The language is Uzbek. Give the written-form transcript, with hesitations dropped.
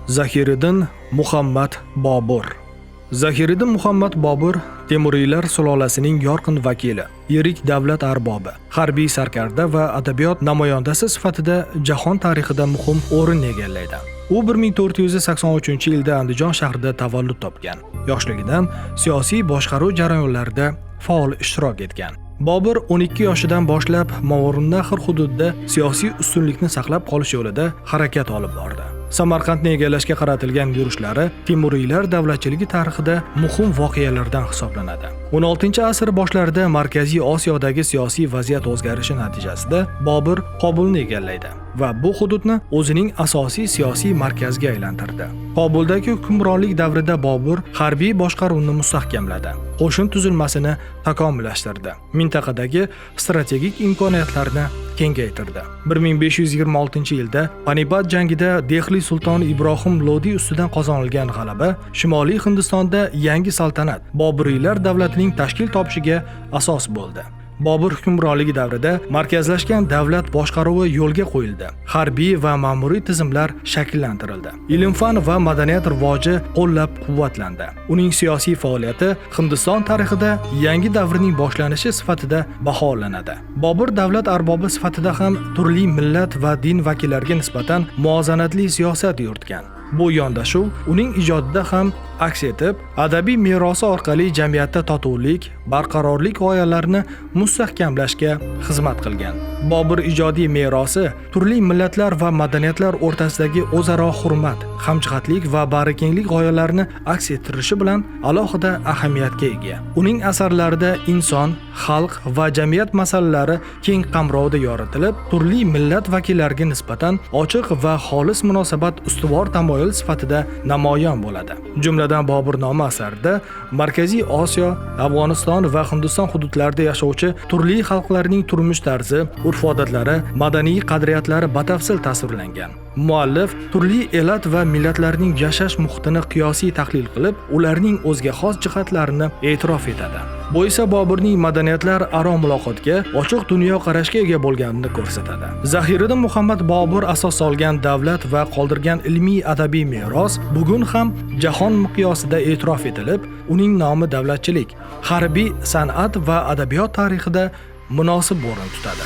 Zahiriddin Muhammad Bobur. Zahiriddin Muhammad Bobur Temuriylar sulolasining yorqin vakili, yirik davlat arbobi, harbiy sarkarda va adabiyot namoyandasi sifatida jahon tarixida muhim o'rin egallaydi. U 1483-yilda Andijon shahrida tavallud topgan. Yoshligidan siyosiy boshqaruv jarayonlarida faol ishtirok etgan. Bobur 12 yoshidan boshlab Movarounnahr hududida siyosiy ustunlikni saqlab qolish yo'lida harakat olib bordi. Samarqandni egallashga qaratilgan yurishlari Temuriylar davlatchiligi tarixida muhim voqealardan hisoblanadi. 16-asr boshlarida Markaziy Osiyodagi siyosiy vaziyat o'zgarishi natijasida Bobur Qobulni egallaydi va bu hududni o'zining asosiy siyosiy markaziga aylantirdi. Qobuldagi hukmronlik davrida Bobur harbiy boshqaruvni mustahkamladi, qo'shin tuzilmasini takomillashtirdi, mintaqadagi strategik imkoniyatlarni kengaytirdi. 1526-yilda Panipat jangida Dehli sultoni Ibrohim Lodi ustidan qozonilgan g'alaba Shimoliy Hindistonda yangi saltanat, Boburiylar davlatining tashkil topishiga asos bo'ldi. Bobur hukmronligi davrida markazlashgan davlat boshqaruvi yo'lga qo'yildi. Harbiy va ma'muriy tizimlar shakllantirildi. Ilm-fan va madaniyat rivoji qo'llab-quvvatlandi. Uning siyosiy faoliyati Hindiston tarixida yangi davrning boshlanishi sifatida baholanadi. Bobur davlat arbobi sifatida ham turli millat va din vakillariga nisbatan muvozanatli siyosat yuritgan. Bu yondashuv uning ijodida ham aks etib, adabiy merosi orqali jamiyatda totuvlik, barqarorlik g'oyalarini mustahkamlashga xizmat qilgan. Bobur ijodiy merosi turli millatlar va madaniyatlar o'rtasidagi o'zaro hurmat, hamjihatlik va bag'rikenglik g'oyalarini aks ettirishi bilan alohida ahamiyatga ega. Uning asarlarida inson, xalq va jamiyat masalalari keng qamrovda yoritilib, turli millat vakillariga nisbatan ochiq va xolis munosabat ustuvor tamoyil sifatida namoyon bo'ladi. Jumladan, Boburnoma asarida Markaziy Osiyo, Afg'oniston va Hindiston hududlarida yashovchi turli xalqlarning turmush tarzi, urf-odatlari, madaniy qadriyatlari batafsil tasvirlangan. Muallif turli elat va millatlarning yashash muhitini qiyosiy tahlil qilib, ularning o'ziga xos jihatlarini e'tirof etadi. Bu esa Boburning madaniyatlar aro muloqotga, ochiq dunyoqarashga ega bo'lganini ko'rsatadi. Zahiriddin Muhammad Bobur asos solgan davlat va qoldirgan ilmiy adabiy meros bugun ham jahon miqyosida e'tirof etilib, uning nomi davlatchilik, harbiy san'at va adabiyot tarixida munosib o'rin tutadi.